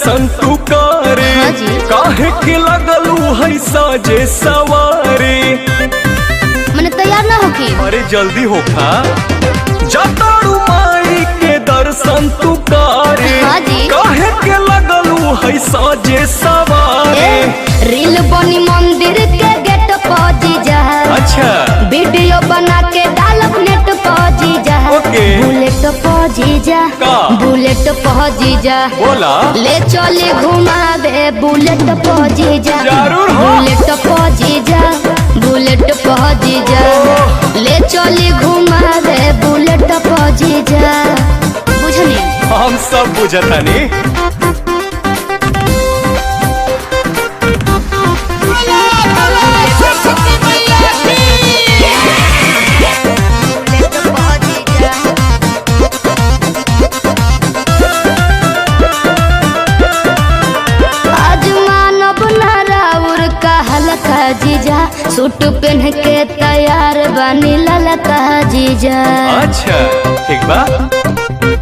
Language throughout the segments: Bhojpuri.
दर्शन तू करे, हाँ जी। काहे के लगलू है साजे सवारे। मने तैयार ना होखी। अरे जल्दी होखा, जतारू माई के दर्शन तू करे, हाँ जी। काहे के लगलू है साजे सवारे। ए, रील बनी मंदिर के गेट पर जीजा। अच्छा। वीडियो बना के डालब नेट पर जीजा। ओके। बुलेट पर जीजा, का? बुलेट पर जीजा, बोला। ले चले घुमावे बुलेट पर जीजा। जरूर हो। बुलेट पर जीजा, बुलेट पर जीजा, ले चले घुमावे बुलेट पर जीजा। बुझनी? हम सब बुझतानी। बुलेट पर जीजा। आज मानव नाराउर का हलका जीजा, सूट पहन के तैयार बनी ललका जीजा। अच्छा ठीक बा।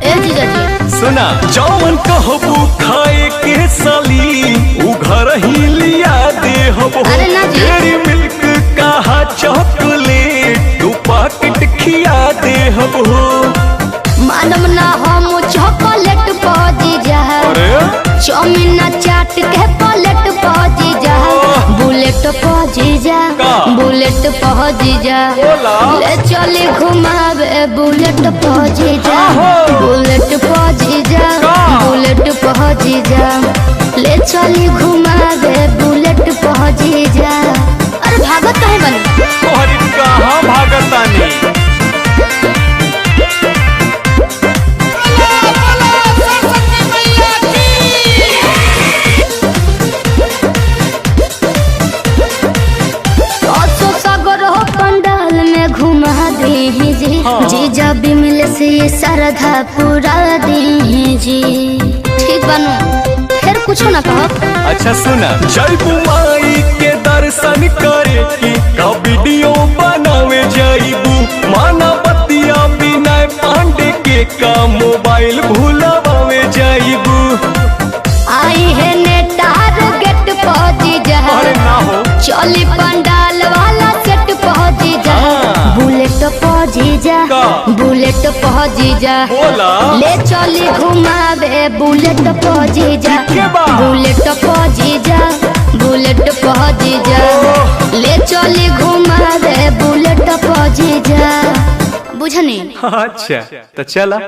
ए जीजा जी। सुना, जौन कहबू खाए के साली उ घर ही लिया दे हबो। अरे ना जी। डेयरी मिल्क कहा चॉकलेट दू पैकेट खिया दे हबो। मानव ना हम चॉकलेट पा जीजा, अरे चाउमीन चाट के पलेट पा जीजा। बुलेट पा जीजा, का? बुलेट पा जीजा, बोला। ले चले घुमावे बुलेट पा जीजा। आहो। बुलेट पा जीजा, का? बुलेट पा जीजा, ले चले घुमावे बुलेट पा जीजा। अरे भागत काहे बनी? अरे कहाँ भागतानी? असो सगर हो पंडाल में घुमा दे जी। हाँ। जीजा बिमल से ये श्रद्धा पूरा दे जी। ठीक बनू, फिर कुछ ना कहो। अच्छा सुना, जयबू माई के दर्शन करे की का वीडियो बनावे जाइबू। माना बतिया बिना पांडे के का मोबाइल भूलावे जाइबू। आई है नेटार गेट पहुंची जा, अरे ना हो। चली पंडाल वाला सेट पहुंची जा। हाँ। बुलेट पहुंची जा, का? बुलेट पहुंची जा, बोला। ले चली घुमावे बुलेट पहुंची जा। के बा? बुलेट पहुंची जा, बुलेट पहुंची जा, ले चली घुमावे बुलेट पहुंची जा। बुझनी? अच्छा तो चला।